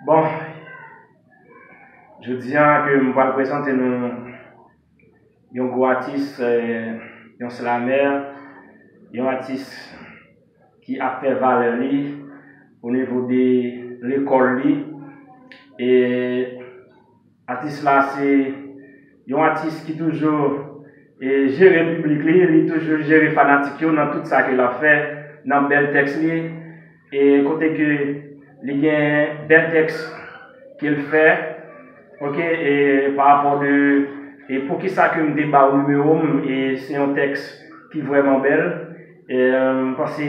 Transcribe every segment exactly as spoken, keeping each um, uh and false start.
Bon, jodi a ke m pral prezante nou yon gwo atis, eh, yon slamè, yon atis ki ap fè valè li o nivo de lekòl li. E atis la se yon atis ki toujou, e, jere piblik li, li toujou jere fanatik yo nan tout sa ke l ap fè, nan bèl tèks li, e kote ke li gen bèl tèks ke l fè, oke, e pa rapò de, e poukisa ke m te ba w nimewo m, e se yon tèks ki vrèman bèl, e m panse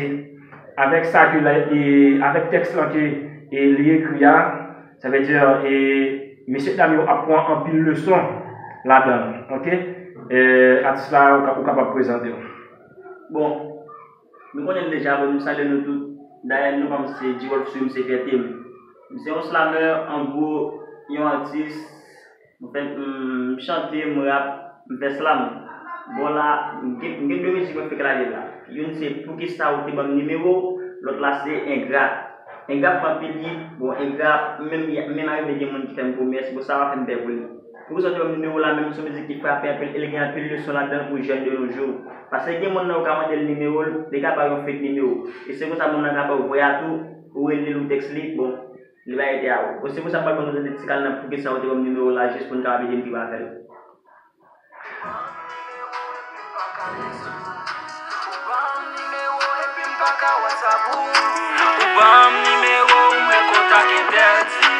avèk sa ke la, e avèk tèks lan ke, e li ekri a, sa vle di, e mesye dam yo ap pran anpil leson ladan l, oke? E atis la, ou ka, ou kapab prezante w. Bon, nou konnen l deja, bon, nou salye nou tout. Dayè, non pa m se G-Wolf Swim, se fète m. M se yon slamè, an gwo, yon atis. M fè, m chante, m rap, m fè slam. Bon, la, m gen, m gen de mizik mwen fèk lage la. Youn se Poukisa ou te ban m nimewo, lòt la se Engra. Engra fè anpil hit, bon, Engra, menm, menm arive gen moun ki fè m pwomès, bon, sa pa fè m pè pou li. Poukisa ou te ban m nimewo la, menm se yon mizik ki frape anpil, e li gen anpil leson ladan l pou jèn de nos jours. Paske gen moun nan ou ka mande l nimewo l, li ka ba w yon fake nimewo. E se konsa moun nan ka ba w vrè a tou, ou rele l ou tèks li, bon, li pa rete a ou. Bon, se konsa m pral ban nou tande ti kal nan Poukisa ou te ban m nimewo la, jis pou n kapab ede m ki pa fè l. Ou ban m nimewo w, mwen kontak entèdi.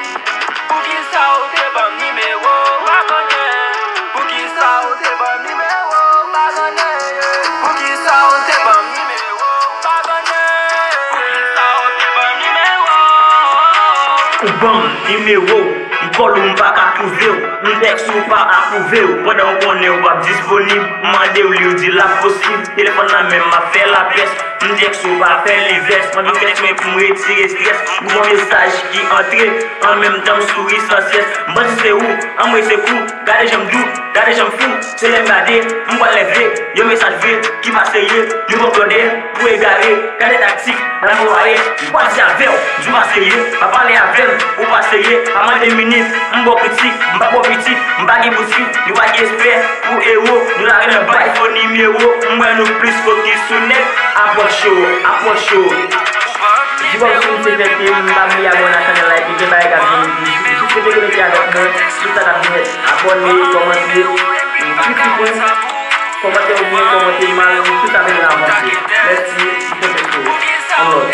Poukisa ou te ban m nimewo w, m pa konnen. Poukisa ou te ban m nimewo w, m pa konnen. Poukisa ou te ban m nimewo w, m pa konnen. Poukisa ou te ban m nimewo w. Ou ban m nimewo w, m kòl ou, m pa ka twouve w. M tèks ou pa apwouve w. Pandan w konnen w p ap disponib, m mande w li, w di l ap posib. Telefòn nan men m, m ap fè lapès. M tèks ou pa fè livès. M anvi tèks mwen pou m retire estrès. M gen yon mesaj ki antre, an menm tan m souri san syès. M panse se ou, anmwe se kou. Gade jan m dou, gade jan m fou. Se lè m gade, m pral leve. Yon mesaj vre, ki pa serye. Yon konplòdè pou egare. Gade taktik, nan fwaye. M pral di avè w, di w pa serye. Pa pale avè m, ou pa serye. Pa mande minit, m ba w kritik. M pa ba w pitit, m pa gen boutik. Yo pa gen respè pou ewo. Nou lage nan bay fo nimewo. M wè nou plis fokis sou nèg. Apwòch yo, apwòch yo. G-Wolf Swim se fète m, pa bliye abòne ak chanèl la epi gen bagay k ap vini plis. Jis rete konekte avèk mwen, tout sa k ap vini, abòne, kòmante, kritik mwen, kòmantè w byen, kòmantè mal, tout sa vin avanse. Mèsi, m konte sou ou. Yon lòt.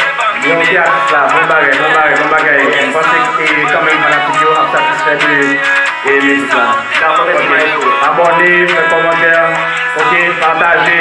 Yon ti atis la, bon bagay, bon bagay, bon bagay. M panse ke kanmenm fanatik yo ap satisfè de e mizik la. Dakò, mèsi maestro. Abòne, fè kòmantè, oke, pataje.